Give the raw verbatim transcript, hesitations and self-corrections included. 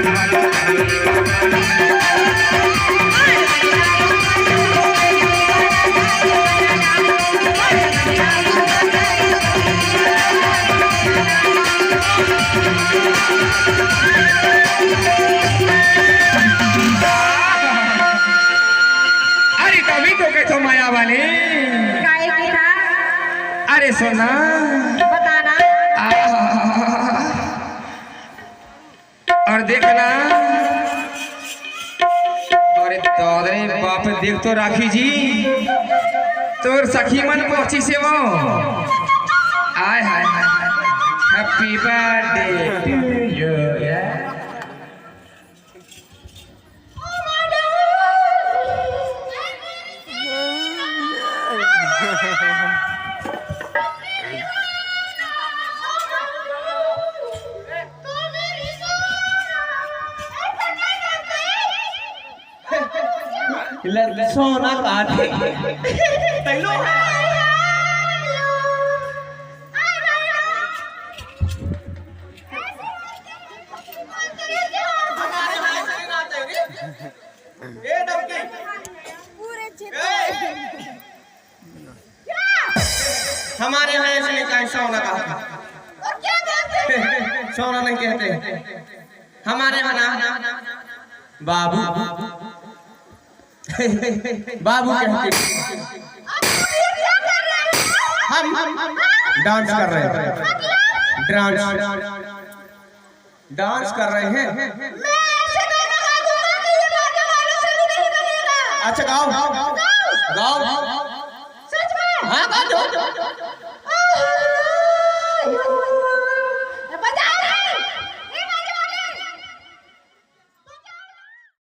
अरे, तभी तो कहथों माया वाली। काय की था? अरे सोना। बताना। आहा। अउ देखना। अरे दादा रे बाप, देख तो राखी जी, तोर सखी मन पहुंचिस हे वो। आय हाय हाय। Happy birthday to you, yeah। लड़की सोना काथे। तैलो है। ए डबकी। हमारे यहाँ ऐसे नहीं कहा, सोना कहा। सोना नहीं कहते। हमारे यहाँ ना बाबू, बाबू कहते। हम डांस कर रहे हैं। डांस। डांस कर रहे हैं। मैं ऐसे गाना गा दूंगा कि ये गाने वालों से भी नहीं बनेगा। अच्छा, गाओ। गाओ। गाओ। सच में? हाँ, गा दो।